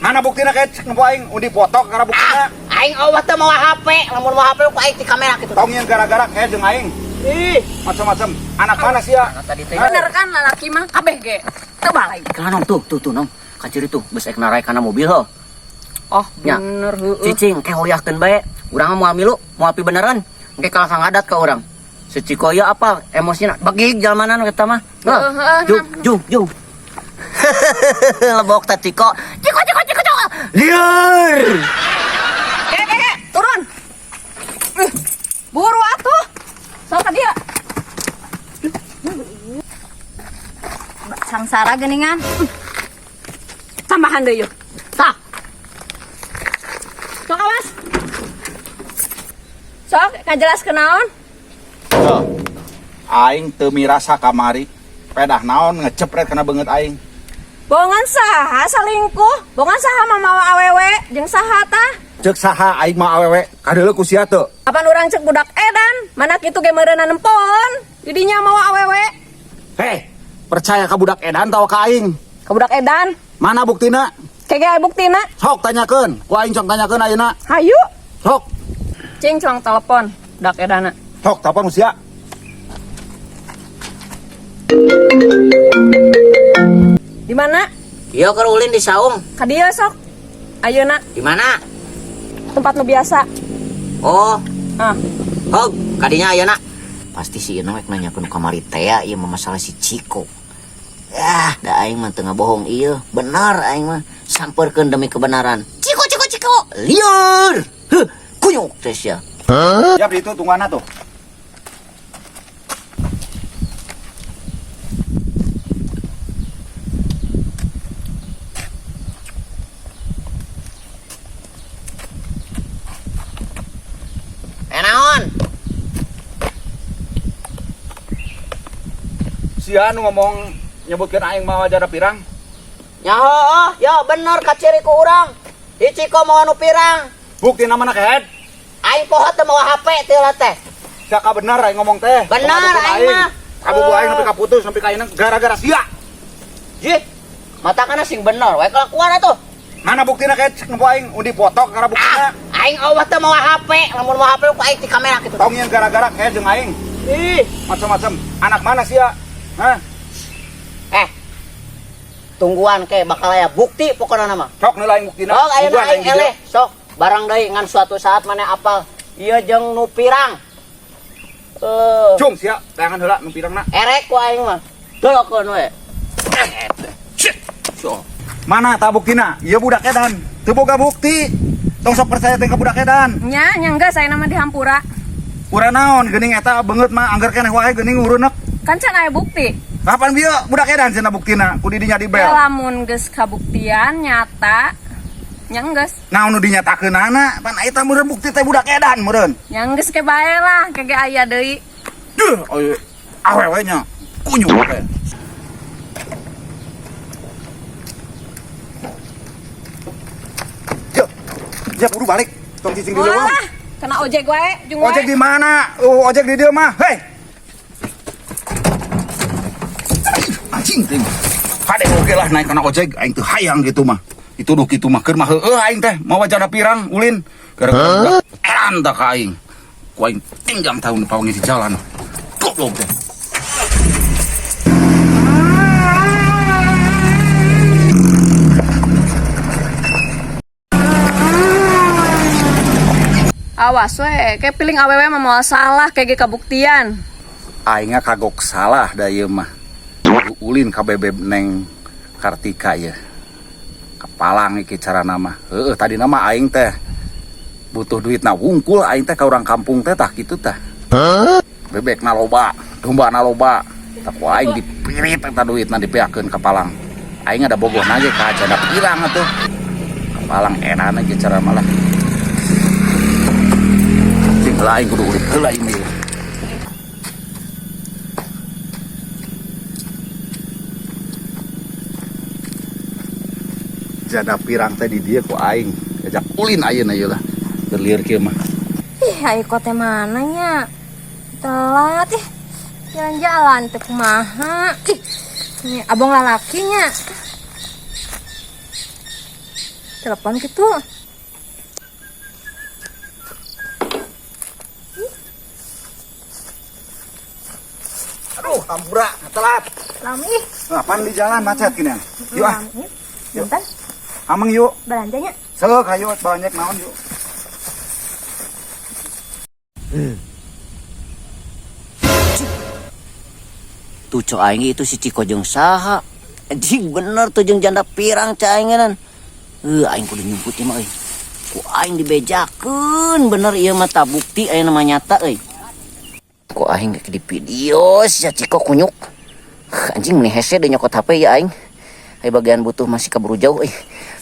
Mana buktina kayak cek nempo aing undi foto karena buktina. Ah, aing euweuh teu mawa HP, lamun mawa HP ku aing di kamera kitu. Tong yang gara-gara kayak jeung aing. Ih, Macam-macam. Anak mana sih ya? tadi teh. Bener kan lalaki mah kabeh ge. Teu balai. Kela nong tuh, tuh tuh nong. Kaciri tuh geus ek narai kana mobil heuh. Oh, Nya. bener heueuh. Cicing ke hoyahkeun bae. Urang mah moal milu, moal pi beneran. Engke kalah kang adat ka urang. Si Ciko ieu apa emosina bagig jalmanan eta mah. Heuh. Heeh, Jung, jung, jung. Lebok teh Ciko. Ciko, Ciko, Ciko, Ciko. Lieur. Ke, ke, ke, turun. Buru atuh. Sok ka dia. Sangsara geningan. Tambahan deui yeuh. Tah, Sok awas. Sok ngajelaskeun naon? Tuh. Aing teu mirasa kamari. Pedah naon ngecepret kana beungeut aing. Bongan saha salingkuh? Bongan saha mamawa awewe jeung saha tah? Cek saha aing mah awewe kadeuleu ku sia teu. Kapan urang cek budak edan? Mana kitu ge meureunna nempon? Didinya mawa awewe. Heh, percaya ka budak edan tawa ka aing? Ka budak edan. Mana buktina? Kege aya buktina. Sok tanyakeun. Ku aing sok tanyakeun ayeuna. Hayu. Sok. Cing cuang telepon budak edana. Sok telepon ku sia. Di mana? ieu keur ulin di saung. Ka dieu sok. Ayeuna Di mana? tempat nu biasa. Oh, Ah, hog, kadinya ayeuna. Pasti si Ino rek nanyakeun kamari teh ieu mah masalah si Ciko. Ah, da aing mah teu ngabohong ieu. Bener aing mah sampeurkeun demi kebenaran. Ciko, Ciko, Ciko. Lieur. Heuh, kunyuk teh sia. Siap di itu tungguan tuh. Eh naon? Sia nu ngomong nyebutkeun aing mawa jada pirang. Nyaho, oh, ya bener kaciri ku urang. Di Ciko mawa nu pirang. Buktina mana kehed? Aing poho teu mawa HP teh lah teh. Sia ka bener aing ngomong teh. Bener, Tong aing mah. Kabubu aing nepi ka putus nepi ka ayeuna gara-gara sia. Jih, mata kana sing bener we kelakuan atuh. Mana buktina kayak cek nempo aing undi foto karena buktina. Ah, aing euweuh teu mawa HP, lamun mawa HP ku aing di kamera kitu. Tong yang gara-gara kayak jeung aing. Ih, Macam-macam. Anak mana sih ya? Hah? eh. Tungguan ke bakal aya bukti pokona mah. Sok heula aing buktina. Sok ayeuna Tungguan aing di dieu. eleh, sok barang deui ngan suatu saat maneh apal ieu jeung nu pirang. Eh, Cung sia, tayangan heula nu pirangna. erek ku aing mah. Dolokeun we. Sok. Mana ta buktina? Ieu budak edan. Teu boga bukti. Tong sok percaya teh ka budak edan. nya nya geus aya nama di hampura. Urang naon geuning eta beungeut mah angger keneh wae geuning urunek. Kan can aya bukti. Kapan bieu budak edan cenah buktina? Ku didinya di Ya, bel. lamun geus kabuktian nyata nya geus. Naon nu dinyatakeunana? Pan eta meureun bukti teh budak edan meureun. Nya geus ke bae lah, kege aya deui. Duh, aya awewe nya kunyuk teh. Yo, ya buru balik. Tong cicing di leuweung. Walah, kena ojek wae jeung wae. Ojek di mana? Oh, ojek di dieu mah. Hei. Anjing teh. Kade oge lah naik kana ojek aing teu hayang gitu mah. Itu duh kitu mah keur mah heueuh aing teh mawa jada pirang ulin. Gara-gara budak edan tah ka aing. Ku aing tinggang tahun pawangi di jalan. Goblok teh. Awas we, kayak piling awewe mah moal salah kayak ge kabuktian. Aingnya kagok salah da ieu mah. Ulin ka bebeb Neng Kartika ya. Kepalang iki carana mah. Heueuh tadi nama aing teh butuh duit na wungkul aing teh ka urang kampung teh tah kitu tah. Bebek na loba, domba na loba. Tah ku aing dipirit eta duitna dipeakeun ka palang. Aing ada bogoh ge ka janda pirang atuh. Kepalang edan ge cara malah. Cing heula aing kudu urip heula ini. Janda pirang teh di dieu ku aing. Ajak ulin ayeuna ieu lah. Keur lieur kieu mah. Ih, ayo kote mana nya? Telat ih. Jalan-jalan teh kumaha. Ih, ini abang lalakinya. Telepon gitu. Aduh, hampura, telat. Lami ih. Apaan di jalan macet gini? Yuk ah, Lami. Bentar, ameng yuk. belanjanya. Sok ayo banyak naon yuk. Tuh cok aing itu si Ciko jeung saha. Anjing bener tuh jeung janda pirang cak aing ngeun. Heuh aing kudu nyumput ieu mah euy. Ku aing dibejakeun bener ieu mah tah bukti aya nama nyata euy. Ku aing di video si Ciko kunyuk. Anjing meni hese deui nyokot HP ya aing. Ai bagian butuh masih keburu jauh euy.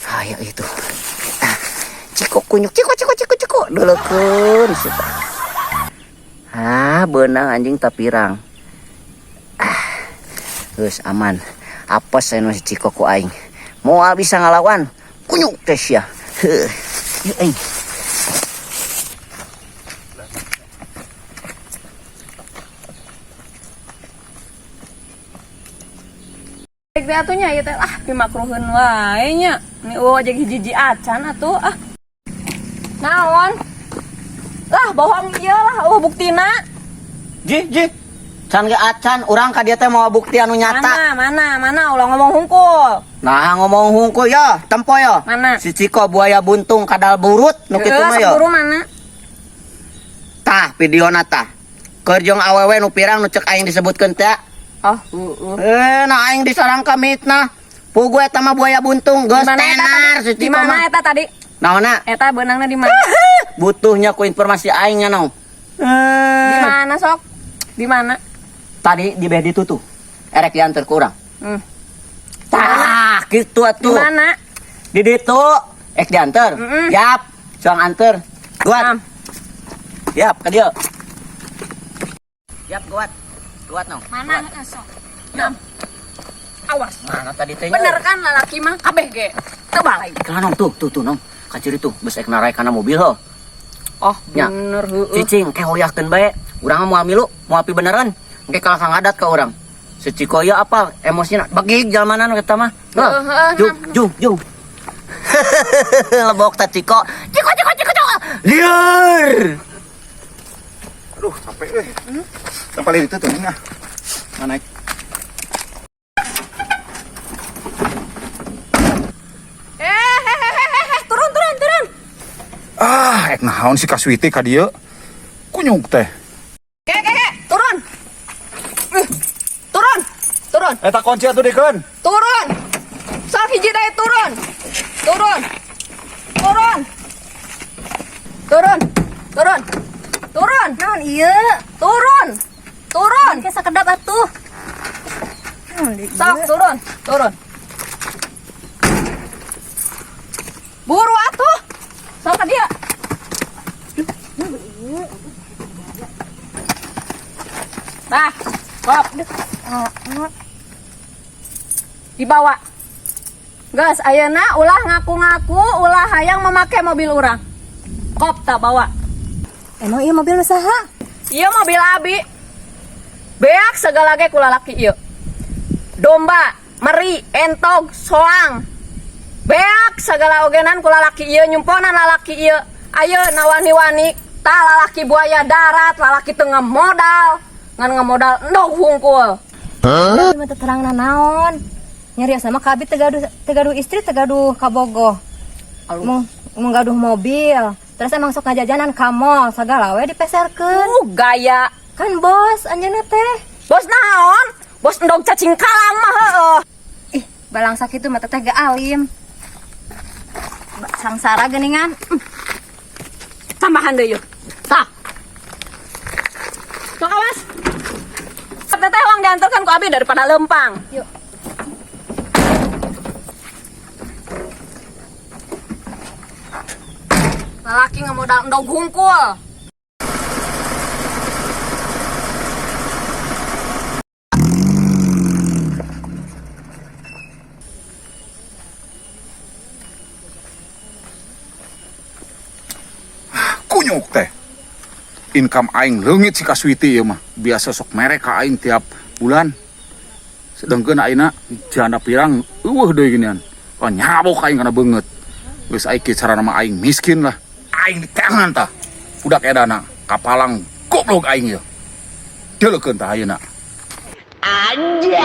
Aya itu. Tah, Ciko kunyuk, Ciko Ciko Ciko Ciko deulekeun si Ah, beunang anjing tak pirang. Geus aman. Apa saya masih Ciko ku aing. Moal bisa ngalawan. Kunyuk teh sia. Heuh. Yuk aing. Rek teh atuh nya ieu teh ah pimakruheun wae nya. Ni eueuh aja hiji-hiji acan atuh ah. Naon? Lah bohong ieu lah eueuh buktina. Ji, ji. Can ge acan urang ka dieu teh mawa bukti anu nyata. Mana mana mana ulah ngomong hungkul. Nah, ngomong hungkul ya, tempo ya. Mana? Si Ciko buaya buntung kadal burut nu kitu Heueuh, mah ya. sok buru mana? Tah videona tah. Keur jeung awewe nu pirang nu cek aing disebutkeun teh. Oh, heueuh. Eh, nah aing disarang ka mitnah. Pugu eta mah buaya buntung geus Di mana eta tenar tadi? si Di Ciko mana mah. eta tadi? Naonna? Eta beunangna di mana? Butuhnya ku informasi aing nya naon. Di Eh, mana sok? Di mana? tadi di bed itu tuh. Erek diantar ku urang. Hmm. Tah, kitu Di atuh. mana? Di ditu, ek diantar. Mm-mm. Yap, suang anter. Guat. Am. Yap, ka dieu. Yap, guat. Guat nong. Mana heeh, sok? Nam. Awas. Mana tadi teh? Bener kan lalaki mah kabeh ge. Teu balik. Iklan nong tuh, tuh, tuh nong. Kaciri tuh, geus ek narai kana mobil ho. Oh, Nya. bener heueuh. Cicing, ke hoyahkeun bae. Urang mah moal milu, moal pi beneran. Engke kalah kang adat ka urang. Si Ciko ieu apa emosina bagig jalmanan eta mah. Heuh. Heeh, heeh, Jung, jung, jung. Lebok ta Ciko. Ciko, Ciko, Ciko, Ciko. Lieur. Aduh, capek euy. Sampai itu tuh nah. Nah, naik. Eh, turun, turun, turun. Ah, ek naon si Kaswiti ka dieu? Kunyuk teh. Ke, ke, ke, turun. Turun, turun, Eta kunci atuh dikeun. turun. Sok hiji deui turun. Turun. Turun. Turun. Turun. Turun. Naon ieu? Turun. Turun. Ke sakedap atuh. Naon deui ieu? Sok turun, turun. Buru atuh. Sok ka dieu. Nah, kop. Dibawa. Gas, ayeuna ulah ngaku-ngaku, ulah hayang memakai mobil urang. Kop tak bawa. Emang ieu mobil nu saha? Ieu mobil abi. Beak segala ge ku lalaki ieu. Domba, meri, entog, soang. Beak segala ogenan ku lalaki ieu nyumponan lalaki ieu. Ayo nawani-wani tah lalaki buaya darat, lalaki teu ngamodal. Ngan ngamodal endog hungkul. Ieu mah teu terang naon. Nyarios sama ka abi teu gaduh teu gaduh istri, teu gaduh kabogoh. Mau gaduh mobil. Terus emang sok ngajajanan ka mall, sagala we dipeserkeun. Gaya. Kan bos anjeunna teh. Bos naon? Bos endog cacing kalang mah heueuh. Ih, balang sakitu mah teteh ge alim. Sangsara geuningan. Tambahan deui yeuh. Tah. Sok awas. Teteh uang diantarkan ku abi daripada lempang. Yuk. Lalaki ngamodal endog hungkul. Kunyuk teh. Income aing leungit si Kaswiti ieu mah. Biasa sok merek ka aing tiap bulan. Sedengkeun ayeuna janda pirang eueuh deui ginian. Oh, nyabok aing kana beungeut. Geus aing kieu carana mah aing miskin lah. Aing diteangan tah. Budak edana kapalang goblok aing ieu. Deuleukeun tah ayeuna. Anjay.